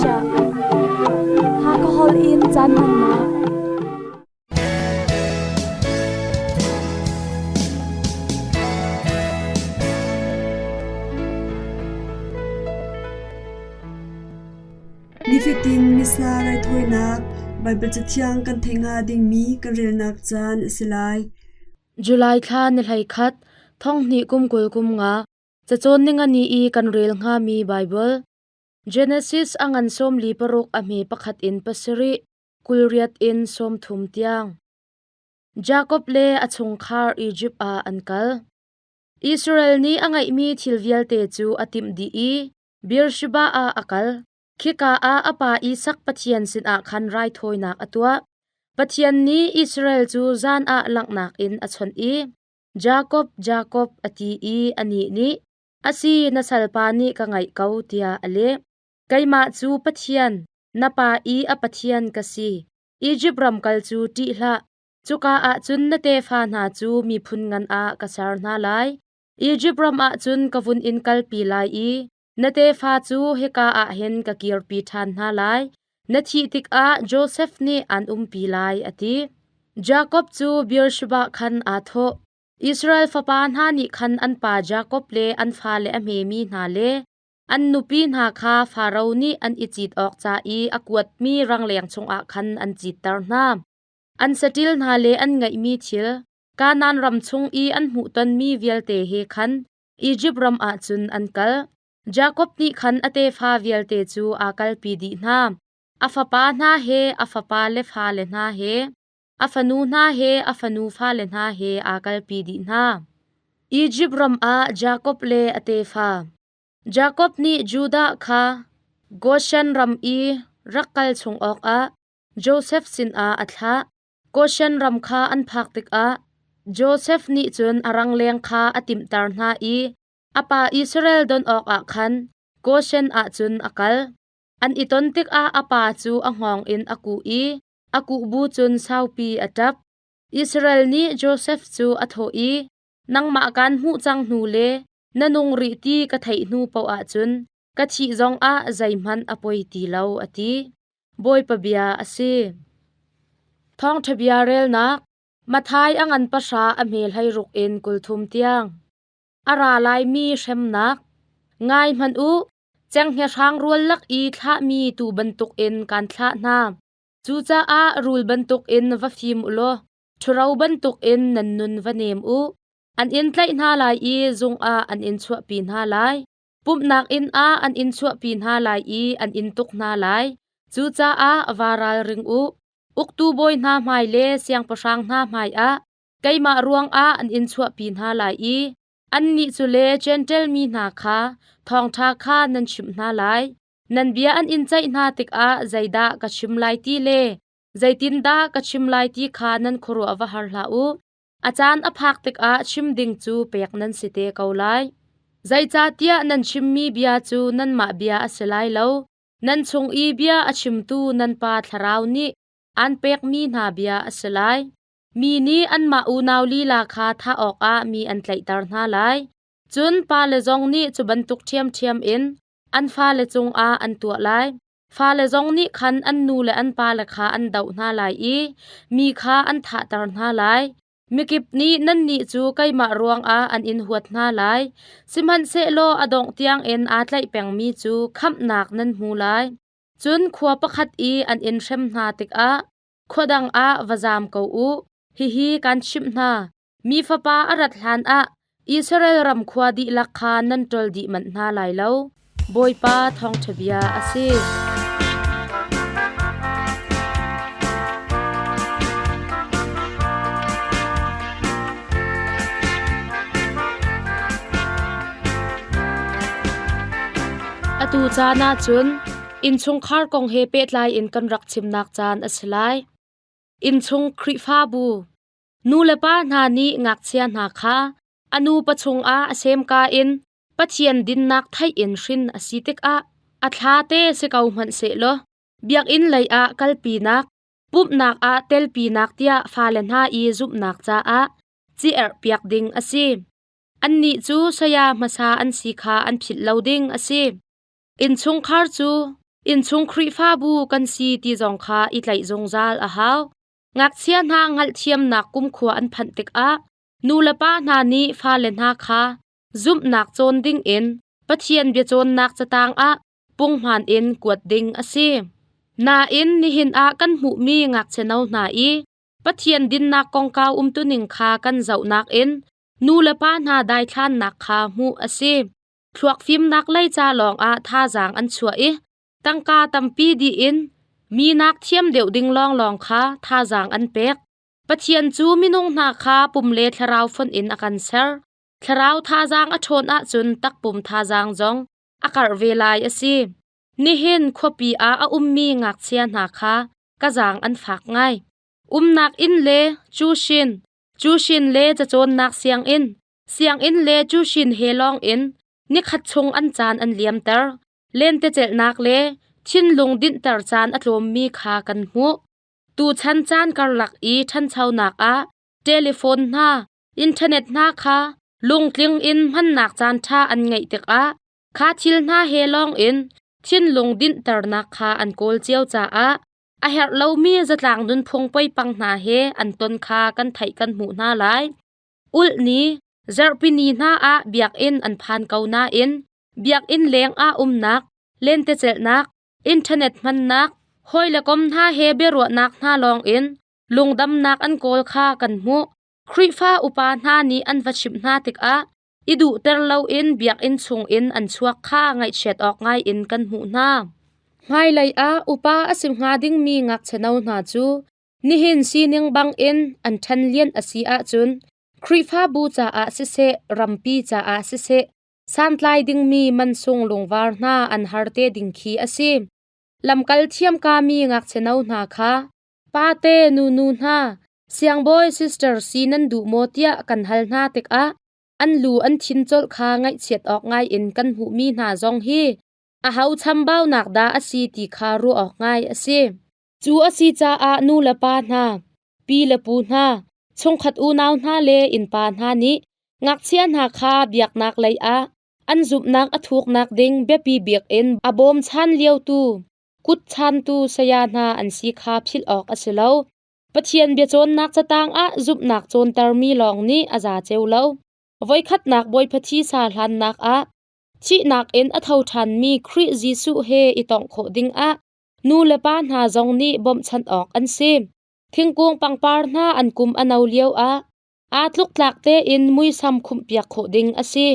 chiah. Hakha holh in caan hmannak. Nifatin Missa raithawinak Baibal Cathiang kan theih hnga dingmi kan relnak caan a si lai. July thla ni hlei khat, thong hnih kum 20 kum nga, cacawn ningani i kan rel hngami Baibal. Genesis a ngan 46 a hme pakhat in pasarih, 28 in 30 tiang. Jakob le a chungkhar Izipt ah an kal. Israel nih a ngeihmi thil vialte cu a timh dih i Beersheba ah a kal. Khika ah a pa Isak Pathian sinah khan raithawinak a tuah. Pathian nih Israel cu zan ah langhnak in a chawnh i, Jakob, Jakob, a ti i anih nih, A si, na salpa nih ka ngaih ko, tiah a leh. Keimah cu Pathian, na pa i a Pathian ka si. Izipt ram kal cu ṭih hlah. Cuka ah cun na tefa hna cu miphun ngan ah ka ser hna lai. Izipt ram ah cun ka vun in kalpi lai i na tefa cu hika ah hin ka kirpi ṭhan hna lai. Na thih tikah Josef nih aan umpi lai, a ti. Jakob cu Beersheba khan aa thawh. Israel fapa hna nih khan an pa Jakob le an fale a hmemi hna le an nupi hna kha Faro nih an i cit awk ca i a kuatmi rangleng chungah khan an citter hna. An saṭil hna le an ngeihmi thil, Kanaan ram chung i an hmuhtonmi vialte he khan Izipt ram ah cun an kal. Jakob nih khan a tefa vialte cu aa kalpi dih hna. A fapa hna he, a fapa le fale hna he, a fanu hna he, a fanu fale hna he aa kalpi dih hna. Izipt ram ah Jakob le a tefa. Jakob nih Judah kha Goshen ram i rak kal chung awkah Josef sinah a thlah. Goshen ram kha an phak tikah Josef nih cun a rangleng kha a timhter hna i a pa Israel don awkah khan Goshen ah cun a kal. An i ton tikah a pa cu a hngawng in a kuh i a kuh bu cun saupi a ṭap. Israel nih Josef cu a thawh i, Nangmah kaan hmuh cang hnu le na nung rih ti ka theih hnu paoh ahcun ka thih zongah zeihmanh a poi ti lo, a ti. Bawipa bia a si. Thawngṭha bia relnak Matthai a ngan pahra a hme 16 in 30 tiang. A ra laimi hremnak Ngai hmanh u, cenghngia hrang rual lak i thlahmi tuu bantukin kaan thlah hna. Cucaah rul bantukin va fim u law ṭhuro bantukin nan nun va nem u. An in tlaih hna lai i zung ah an in chuahpi hna lai. Pumhnak inn ah an in chuahpi hna lai i an in tuk hna lai. Cucaah vaa ralring u. Uktu bawi hna hmai le siangpahrang hna hmaiah keimah ruangah an in chuahpi hna lai i annih cu le Jentail mi hna kha thawngṭha kha nan chimh hna lai. Nan bia an in ceih hna tikah zeidah ka chim lai ti le zeitindah ka chim lai ti kha nan khuaruah va har hlah u. A caan a phak tikah chim ding cu pek nan si te ko lai. Zeicahtiah nan chimmi bia cu nanmah bia a si lai lo. Nan chung i bia a chimtu nan Pa Thlarau nih aan pekmi hna bia a si lai. Mi nih anmah unau lila kha thah awkah mi an tlaihter hna lai. Cun pale zong nih cu bantuk ṭhiamṭhiam in an fale cungah an tuah lai. Fale zong nih khan an nu le an pale kha an doh hna lai i mi kha an thahter hna lai. Mikip nih nannih cu keimah ruangah an in huat hna lai. Sihmanhsehlaw a dongh tiangin aa tlaih pengmi cu khamhnak nan hmu lai. Cun khua pakhat i an in hrem hna tikah khua dang ah va zaam ko u. Hihi kaan chimh hna, Mi Fapa a rat hlanah Israel ram khua dihlak kha nan ṭol dih manh hna lai lo. Bawipa thawngṭha bia a si. Atu caan ah cun innchungkhar kong he pehtlai in kan rak chimnak caan a si lai. Innchung Khrihfabu Nu le pa hna nih ngakchia hna kha a nupa chungah a semka in Pathian dinnak theih in hrin a si tikah a thla te si ko hmanh sehlaw biakinn lei ah kalpinak, pumhnak ah telpinak tiah fale hna i zumhnak caah ci erhpiak ding a si. Annih cu saya hmasa an si kha an philh lo ding a si. Innchungkhar cu Innchung Khrihfabu kan si ti zong kha i tlaih zungzal a hau. Ngakchia hna hngalhthiamnak kumkhua an phanh tikah nulepa hna nih fale hna kha zumhnak cawn dingin Pathian biacawnnak catang ah punghman in kuat ding a si. Nain nihin ah kan hmuhmi ngakchia no hna i Pathian dinnak kongkau umtuning kha kan zohnak in nu le pa hna daithlannak kha hmuh a si. Thluak fimnak lei ca lawngah thazaang an chuah i tangka tampi dih in minak thiam deuh ding lawnglawng kha thazaang an pek. Pathian cu minung hna kha pum le thlarau fonh in a kan ser. Thlarau thazaang a ṭhawn ahcun takpum thazaang zong a karh ve lai a si. Nihin khuapi ah a ummi ngakchia hna kha ka zaang an fak ngai. Umnak inn le cusin, cusin le cacawnnak sianginn, sianginn le cusin he lawng in nikhat chung an caan an liamter. Lentecelhnak le thinlung dinhter caan a tlawmmi kha kan hmuh. Tuchan caan karlak i ṭhanchonak ah telephone hna, internet hna kha lungtling in hmannak caanṭha an ngeih tikah kha thil hna he lawngin thinlung dinhternak kha an kawl cio caah a herh lomi zatlang nunphung poipang hna he an ton kha kan theih kan hmuh hna lai. Ulh ni, zarhpini hna ah biakinn an phan ko nain biakinn leng ah umnak, lentecelhnak, internet hmannak, hawi le kom hna he biaruahnak hna lawngin lungdamnak an kawl kha kan hmuh. Khrihfa upa hna nih an va chimh hna tikah i duhter loin biakinn chungin an chuak kha ngaihchiat awk ngaiin kan hmuh hna. Hmailei ah upa a si hnga dingmi ngakchia no hna cu nihin sining bangin an ṭhen lian a si ahcun Khrihfabu caah siseh, rampi caah siseh, santlai dingmi mansung lungvar hna an har te ding khi a si. Lamkal thiamkami ngakchia no hna kha pate nunu hna siangbawi sister si nan duh maw tiah kan hal hna tikah an lu an thin colh kha ngaihchiat awk ngai in kan hmuhmi hna zong hi aho chambaunak dah a si ti kha ruah awk ngai a si. Cu a si caah nu le pa hna, pi le pu hna, chungkhat unau hna le innpa hna nih ngakchia hna kha biaknak lei ah an zumhnak a thuknak ding biapi bik in a bawmchan liotu kut chantu saya hna an si kha philh awk a si lo. Pathian biacawnnak catang ah zumhnak cawntermi lawng nih a za ceu lo. Voikhatnak Bawipa thisa hlannak ah thihnak in a tho ṭhanmi Khrih Jesuh he i tongh khawh dingah nu le pa hna zong nih bawmhchanh awk an si. Thingkung pangpar hna an kum a no lio ah aa tluktlak tein muisam khumhpiak khawh ding a si.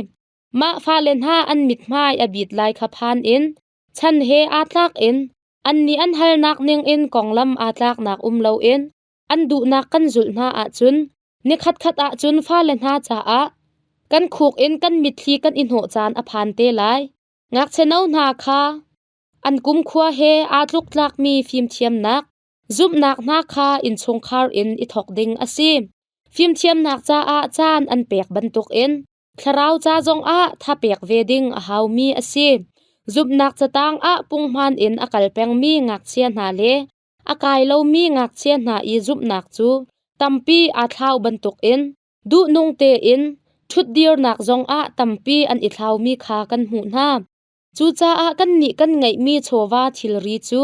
Mah fale hna an mithmai a bit lai kha phan in chan he aa tlak in annih an halnak ningin konglam aa tlaknak um loin an duhnak kan zulh hna ahcun nikhatkhat ahcun fale hna caah kan khuk in kan mitthli kan i hnawh caan a phan te lai. Ngakchia no hna kha an kumkhua he aa tluktlakmi fimthiamnak, zumhnak hna kha innchungkhar in i thawk ding a si. Fimthiamnak caah caan an pek bantukin thlarau ca zongah thapek ve ding a haumi a si. Zumhnak catang ah punghman in a kal pengmi ngakchia hna le a kai lomi ngakchia hna i zumhnak cu tampi aa thlau bantukin duhnung tein ṭhutdirnak zongah tampi an i thlaumi kha kan hmuh hna. Cucaah kannih kan ngeihmi chawva thilri cu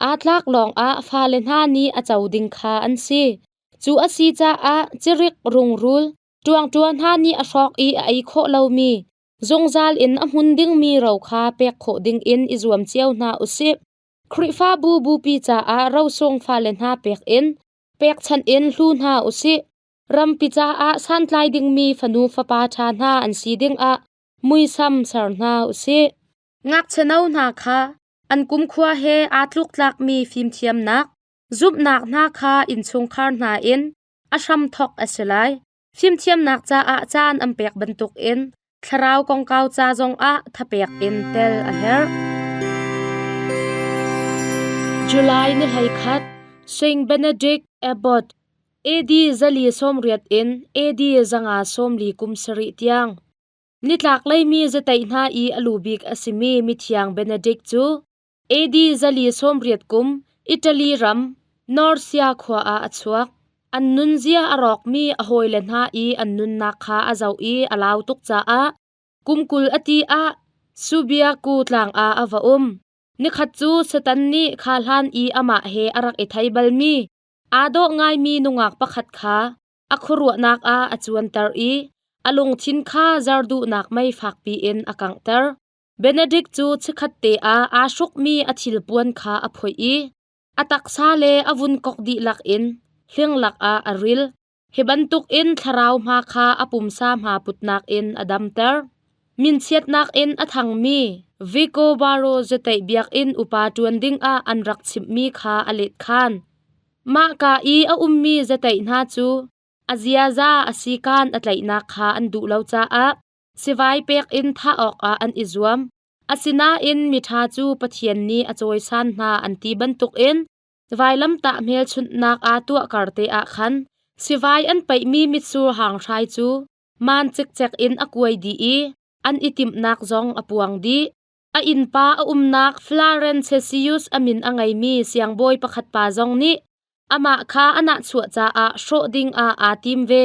aa tlak lawngah fale hna nih a co ding kha an si. Cu a si caah cirik rungrul ṭuangṭua hna nih a hrawk i a ei khawh lomi, zungzal in a hmun dingmi ro kha pek khawh dingin i zuam cio hna u sih. Khrihfabu bupi caah rosung fale hna pek in pekchanh in hlu hna u sih. Rampi caah santlai dingmi fanu fapa ṭha hna an si dingah muisam ser hna u sih. Ngakchia no hna kha an kumkhua he aa tluktlakmi fimthiamnak, zumhnak hna kha innchungkhar hna in a hramthawk a si lai. Fimthiamnak caah caan an pek bantukin thlarau kongkau ca zongah thapek in tel a herh. July ni 11, Saint Benedict Abbot, AD 480 in AD 540 kum sarih tiang. Nitlak leimi zateih hna i a lu bik a simi mithiang Benedict cu AD 480 kum Italy ram Norcia khua ah a chuak. An nunzia a rawkmi a hawile hna i an nunnak kha a zoh i a lau tuk caah kum 20 a ti ah Subiaco tlang ah a va um. Nikhat cu Satan nih kha hlan i amah he a rak i thei balmi aa dawh ngaimi nungak pakhat kha a khuaruahnak ah a cuanter i a lungthin kha zar duhnak mei fakpi in a kanghter. Benedict cu chikkhatte ah aa hrukmi a thilpuan kha a phoih i a taksa le a vun kok dihlak in hling lakah a ril. Hi bantukin thlarau hma kha a pumsa hma putnak in a damter. Minchiatnak in a thangmi Vico Baro zateih biakinn upa ṭuan dingah an rak chimhmi kha a let khan. Mahka i a ummi zateih hna cu a ziaza a sikaan a tlaihnak kha an duh lo caah sivai pek in thah awkah an i zuam. Asinain miṭha cu Pathian nih a cawisan hna an ti bantukin vailamtah hmelchunhnak aa tuah kar te ah khan sivai an paihmi mitsur hang hrai cu maan cikcek in a kuai dih i an i timhnak zong a puang dih. A innpa a umnak Florentius a min a ngeimi siangbawi pakhat pa zong nih amah kha a nahchuah caah hrawh ding ah aa tim ve.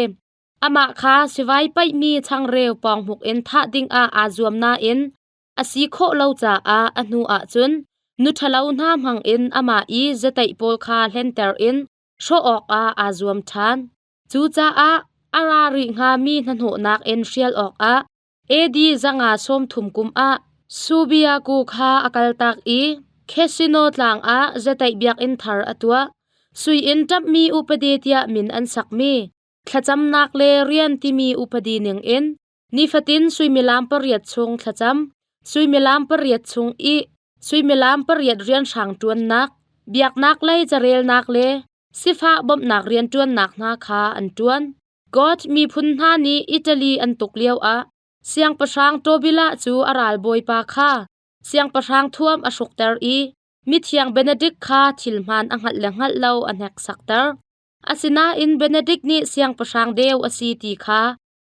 Amah kha sivai paihmi changreu pawnghmuk in thah dingah aa zuam nain a si khawh lo caah a hnu ah cun nu ṭhalo hna hmangin amah i zateih pawl kha hlenter in hrawh awkah aa zuam ṭhan. Cucaah a ra rih hngami hnahnawhnak in hrial awkah AD 530 kum ah Subiaco kha a kaltak i Cassino tlang ah zateih biakinn thar a tuah. Sui in ṭamhmi upadi tiah min an sakmi thlacamnak le rian timi upadi ningin nifatin suimilam pariat chung thlacam, suimilam pariat chung ih, suimilam pariat rianhrang ṭuannak, biaknak lei carelnak le sifah bawmhnak rianṭuannak hna kha an ṭuan. God miphun hna nih Italy an tuk lioah siangpahrang Tobila cu a ralbawipa kha siangpahrang thuam a hrukter i mithiang Benedict kha thil hmaan a hngalh le hngalh lo a hneksakter. Asinain Benedict nih siangpahrang deu a si ti kha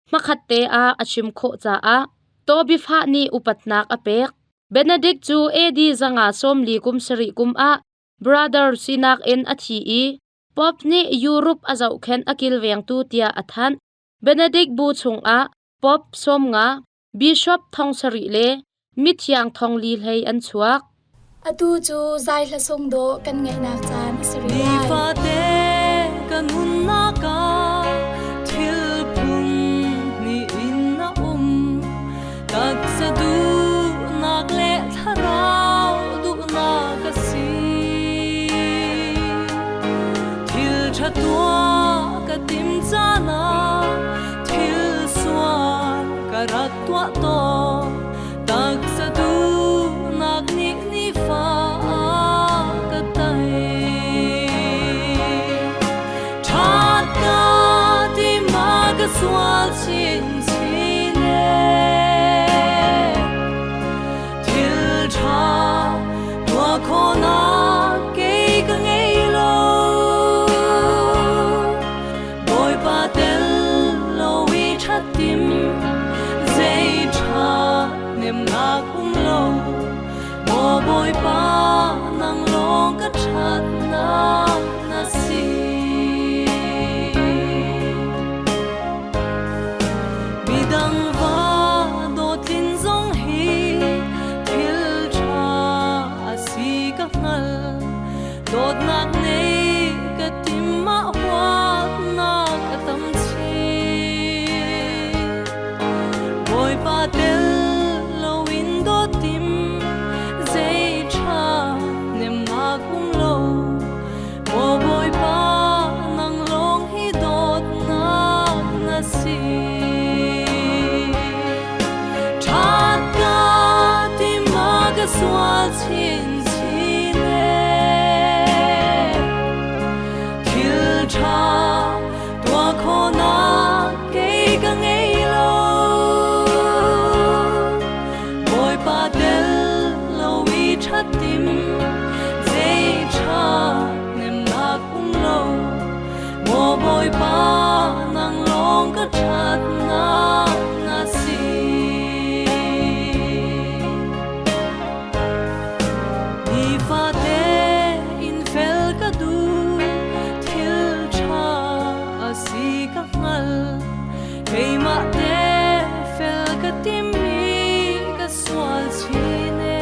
hmakhatte ah a chim khawh caah Tobifah nih upatnak a pek. Benedict cu AD 540 kum sarih kum ah brother sinak in a thi i Pope nih Europe a zohkhenh a kilvengtu tiah a thanh. Benedict bu chungah Pope 50, Bishop thong sarih le mithiang thong li hlei an chuak. Atu cu zai hla sung dawh kan ngaihnak caan a si rih lai. Nifate ka nunnak ah thil phun hnih in a um. Taksa duhnak le thlarau duhnak a si. Thil ṭha tuah ka tim caan ah thil sual ka rak tuah tawn. Taksa duhnak nih nifa a ka tei. Ṭhat ka ti ma ka sual chinchin ee. Thil ṭha tuah khawhnak kei ka ngei lo. Bawipa tel lo i ṭhat tim zei ṭha nemnak um lo. Maw Bawipa nang lawng ka ṭhatnak na si. Midang va dawtlin zong hi thil ṭha a si ka hngal. Dawtnak nei ka tim ah huatnak a tam chin. Bawipa tel loin dawt-tim zei ṭha nemnak um lo. Maw Bawipa nang lawng hi dawtnak na si. Ṭhat ka ti ma ka sual chinchin ee. Thil ṭha tuah khawhnak kei ka ngei lo. Bawipa tel lo i ṭhat tim zei ṭha nemnak um lo. Maw Bawipa nang lawng ka ṭhatnak na si. Nifate in fel ka duh, thil ṭha a si ka hngal. Keimah te fel ka timmi ka sual chin ee.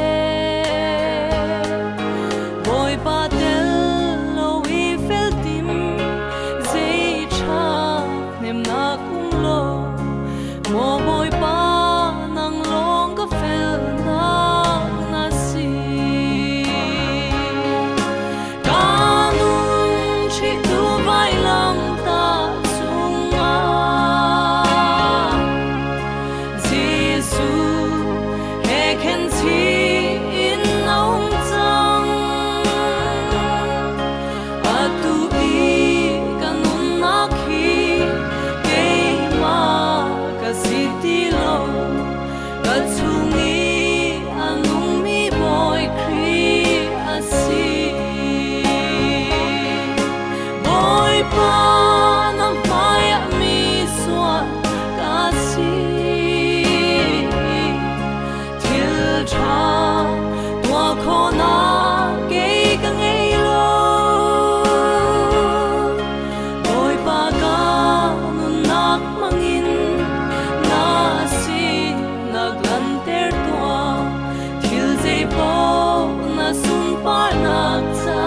sunparnak ca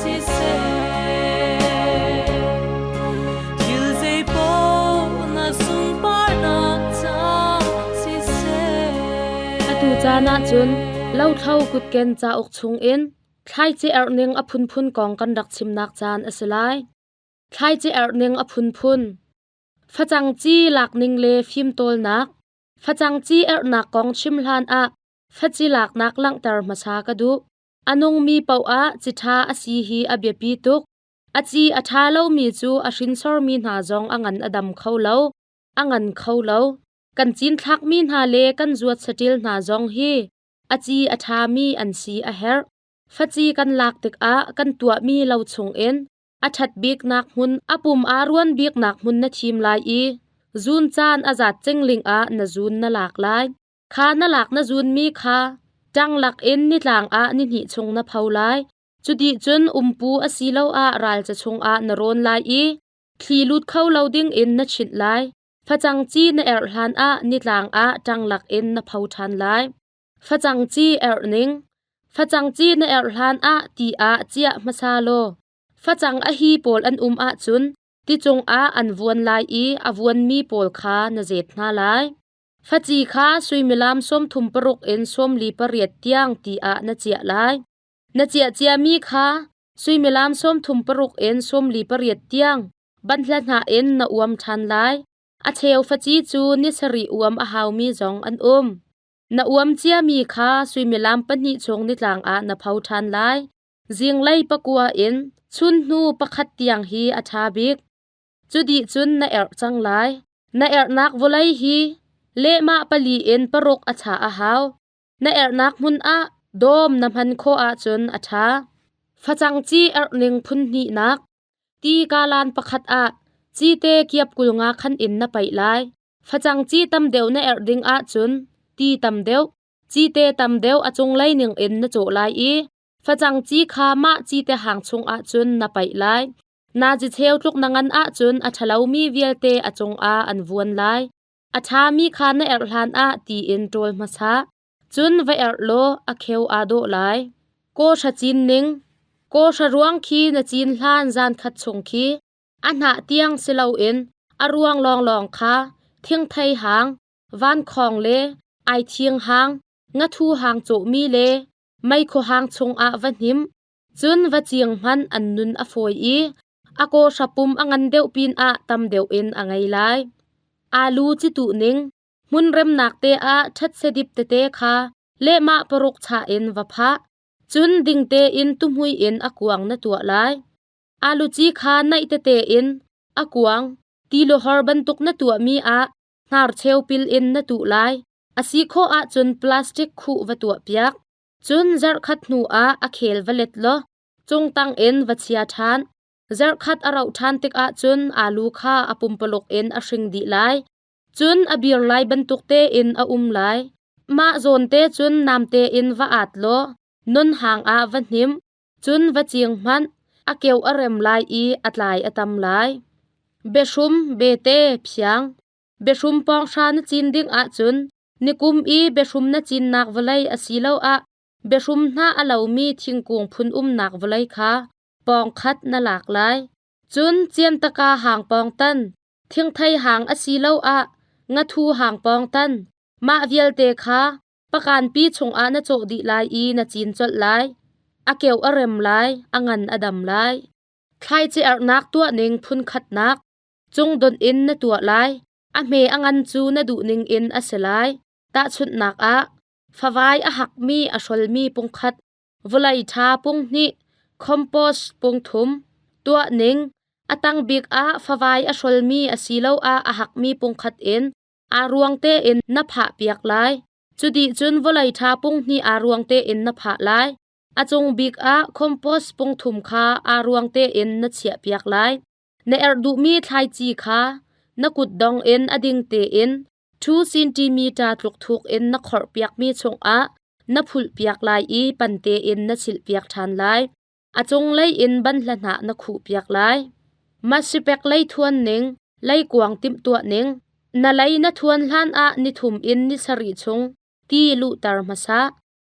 siseh. Thil zeipaoh na sunparnak ca siseh. Atu caan ahcun lothlo kutken cauk chungin thlaici erhning a phunphun kong kan rak chimnak caan a si lai. Thlaici erhning a phunphun. Facang ci lakning le fimtawlnak. Facang ci erhnak kong chim hlan ah faci laknak langhter hmasa ka duh. A nungmi paoh ah ci ṭha a si hi a biapi tuk. A ci a ṭha lomi cu a hrinsormi hna zong a ngan a dam kho lo, a ngan kho lo. Kan cinthlakmi hna le kan zuat saṭil hna zong hi a ci a ṭhami an si a herh. Faci kan lak tikah kan tuahmi lo chungin a ṭhat biknak hmun a pum aa ruan biknak hmun na thim lai i zun caan a zat cingling ah na zun na lak lai. Kha na lak na zunmi kha ṭanglak in nitlang ah nihnih chung na pho lai. Cudih cun umpu asiloah ralca chungah na rawn lai i thli lut kho lo dingin na chinh lai. Facang ci na erh hlanah nitlang ah ṭanglak in na pho ṭhan lai. Facang ci erh ning. Facang ci na erh hlanah ti ah ciah hmasa law facang a hi pawl an um ahcun ti cungah an vuan lai i a vuanmi pawl kha na zet hna lai. Faci kha suimilam 36 in 48 tiang ti ah na ciah lai. Na ciah ciami kha suimilam 36 in 48 tiang banhla hnah in na uam ṭhan lai. A cheu faci cu ni sarih uam a haumi zong an um. Na uam ciami kha suimilam 2 chung nitlang ah na pho ṭhan lai. Zinglei 9 in chunhnu 1 tiang hi a ṭha bik. Cudih cun na erh cang lai. Na erhnak vawlei hi lehmah 4 in 6 a chah a hau. Na erhnak hmun ah dawm na hman khawh ahcun a ṭha. Facang ci erhning phun hnihnak. Ti kalan pakhat ah cite kiap 50 khan in na paih lai. Facang ci tam deuh na erh ding ahcun ti tam deuh, cite tam deuh a cunglei ning in na cawh lai i facang ci kha mah cite hang chung ahcun na paih lai. Nazi cheu tluk na ngan ahcun a ṭhalomi vialte a cungah an vuan lai. A ṭhami kha na erh hlanah ti in ṭawl hmasa. Cun va erh law a kheu aa dawh lai. Kawhra cin ning. Kawhra ruang khi na cin hlan zan khat chung khi a hnah tiang si loin a ruang lawnglawng kha thingthei hang, vankhawng le aithing hang, ngathu hang cawhmi le meikhu hang chungah va hnim. Cun va ciing hmanh an nun a fawi i a kawhra pum a ngan deuh pinah tam deuh in a ngei lai. Alu ci tuh ning. Hmun remnak te ah ṭhatse dip tete kha lehmah 6 chah in va phah. Cun ding tein tuhmui in a kuang na tuah lai. Alu ci kha naih tete in a kuang tiluhor bantuk na tuahmi ah hnarcheu pil in na tuh lai. A si khawh ahcun plastic khuh va tuah piak. Cun zarhkhat hnu ah a khel va let law cungtang in va chia ṭhan. Zarhkhat a rauh ṭhan tikah cun alu kha a pumpaluk in a hring dih lai. Cun a bir lai bantuk tein a um lai. Mah zawn te cun namte in va at law non hang ah va hnim. Cun va ciing hmanh, a keu a rem lai i a tlai a tam lai. Biahrum, bete, phiang. Biahrum pawng hra na cin ding ahcun nikum i biahrum na cinnak vawlei asiloah biahrum hnah a lomi thingkung phun umnak vawlei kha pawng khat na lak lai. Cun ciantaka hang pawng tan, thingthei hang asiloah ngathu hang pawng tan, mah vialte kha pakanpi chungah na cawh dih lai i na cin colh lai. A keu a rem lai, a ngan a dam lai. Thlaici erhnak tuahning phun khatnak, cungdonh in na tuah lai. A hme a ngan cu na duhning in a si lai. Tahchunhnak ah, favai a hakmi a hrolmi pungkhat, vawlei ṭha 2, compost 3, tuahning, a tang bik ah favai a hrolmi asiloah a hakmi pungkhat in aa ruang tein na phah piak lai. Cudih cun vawlei ṭha 2 aa ruang tein na phah lai. A cung bik ah compost 3 kha aa ruang tein na chiah piak lai. Na erh duhmi thlaici kha na kutdong in a ding tein 2 cm tluk thuk in na khorh piakmi chungah na phulh piak lai i pan tein na chilh piak ṭhan lai. A cunglei in banhla hnah na khuh piak lai. Masipek lei thuan ning, leikuang timhtuah ning. Na lei na thuan hlan ah ni thum in ni sarih chung ti luhter hmasa.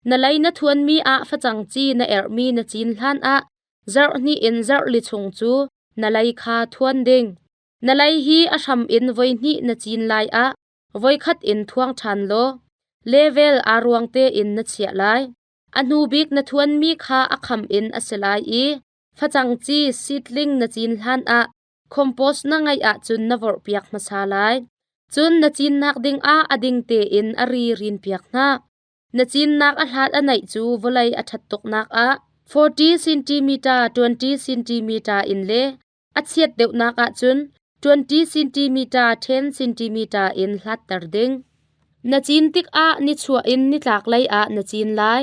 Na lei na thuanmi ah facang ci na erhmi na cin hlan ah zarh hnih in zarh li chung cu na lei kha thuan ding. Na lei hi a hram in voi hnih na cin lai ah voikhat in thuang ṭhan law level aa ruang tein na chiah lai. A hnu bik na thuanmi kha a kham in a si lai i facang ci seedling na cin hlan ah compost na ngeih ahcun na vorhpiak hmasa lai. Cun na cinnak dingah a ding tein a ri rinpiak hna. Na cinnak a hlat a naih cu vawlei a ṭhat tuknak ah 40 cm 20 cm in le a chiat deuhnak ahcun 20 cm 10 cm in hlatter ding. Na cin tikah nichuah in nitlak lei ah na cin lai.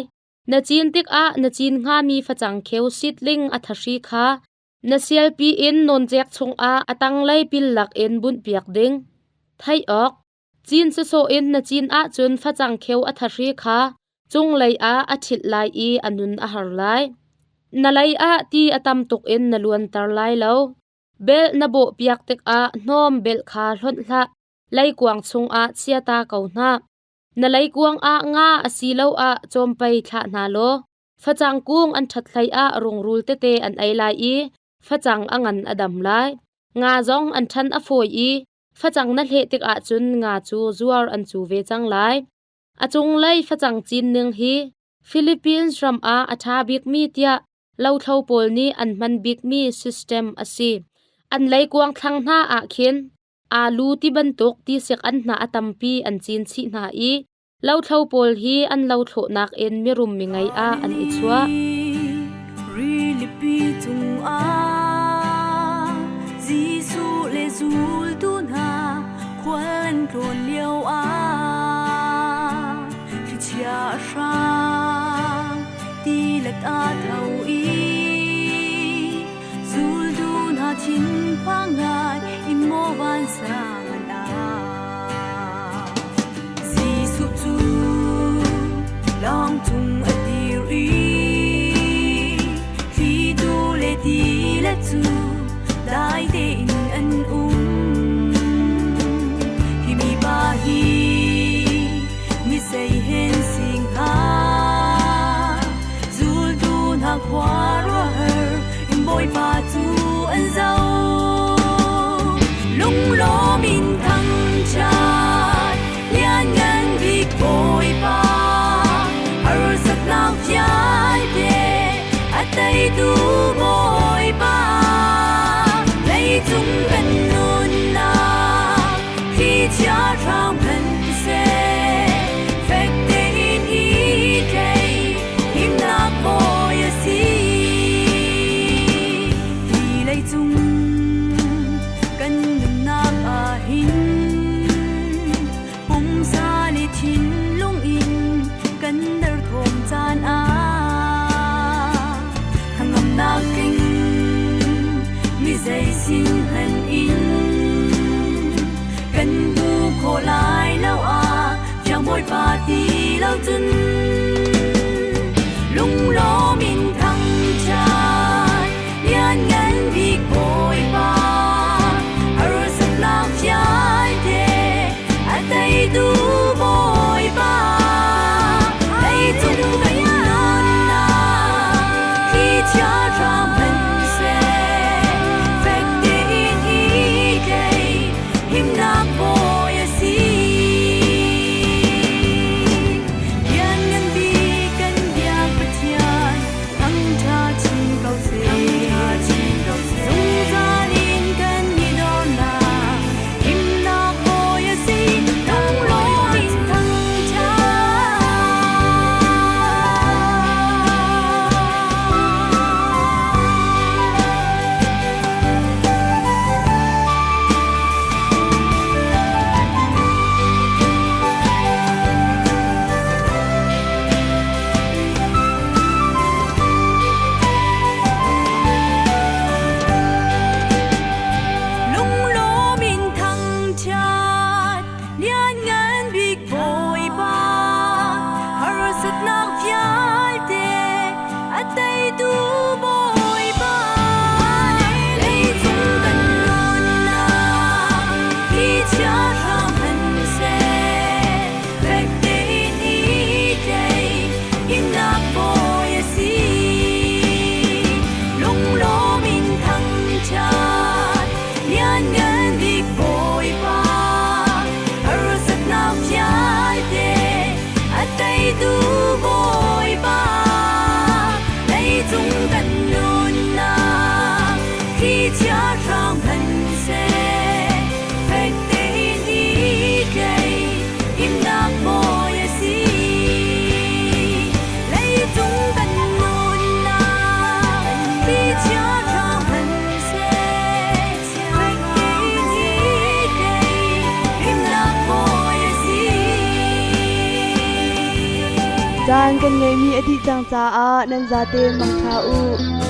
Na cin tikah na cin hngami facang kheu seedling a thahri kha na sialpi in nawncek chungah a tanglei pil lakin bunhpiak ding. Theih awk, cin sawsawh in na cin ahcun facang kheu a thahri kha cunglei ah a ṭhilh lai i a nun a har lai. Na lei ah ti a tam tuk in na luanter lai lo. Belh na bawhpiak tikah hnawm belh kha hlonh hlah. Leikuang chungah chia ta ko hna. Na leikuang ah nga asiloah cawmpei thlah hna law facang kung an ṭhat hlei ah rungrul tete an ei lai i facang a ngan a dam lai. Nga zong an ṭhan a fawi i facang na hleh tikah cun nga cu zuar an cu ve cang lai. A cunglei facang cin ning hi Philippines ram ah a ṭha bikmi tiah lothlo pawl nih an hman bikmi system a si. An leikuang thlang hna ah khin aalu ti bantuk tisik anhnah a tampi an cin chih hna i lothlo pawl hi an lothlawhnak in mirum mingei ah an i chuah. Rilipi cungah Jesuh le zultu hna khual an tlawn lio ah thlichia a hrang tilet a tho i Zultu hna thinphang ngai in maw vansang an au. Jesuh cu lawng cung a dir i thlitu le tilet cu dai tein an um. Hi mipa hi misei hen sing hnga zultu hna khuaruahhar in Bawipa cu an zoh. Lunglawm in thangṭhat lianngan bik Bawipa harsatnak vialte a teitu Bawipa leicung kan nunnak thlichia hrang hmanhseh fek tein i tlei himnak bawi a si. Hi leicung kan nunnak ah hin pumsa le thinlung in kan derthawm caan ah hnangamnak tling mi zei sin hmanh in kan hmu khawh lai lo ah Thiang Bawipa ti lo cun lunglawm in thangṭhat lianngan bik Bawipa harsatnak vialte a teitu Bawipa leicung kan nunnak thlichia hram hmanhseh fek tein i tlei himnak bawi a si. Caan kan ngeihmi a dih cang caah nan zate mangṭha u.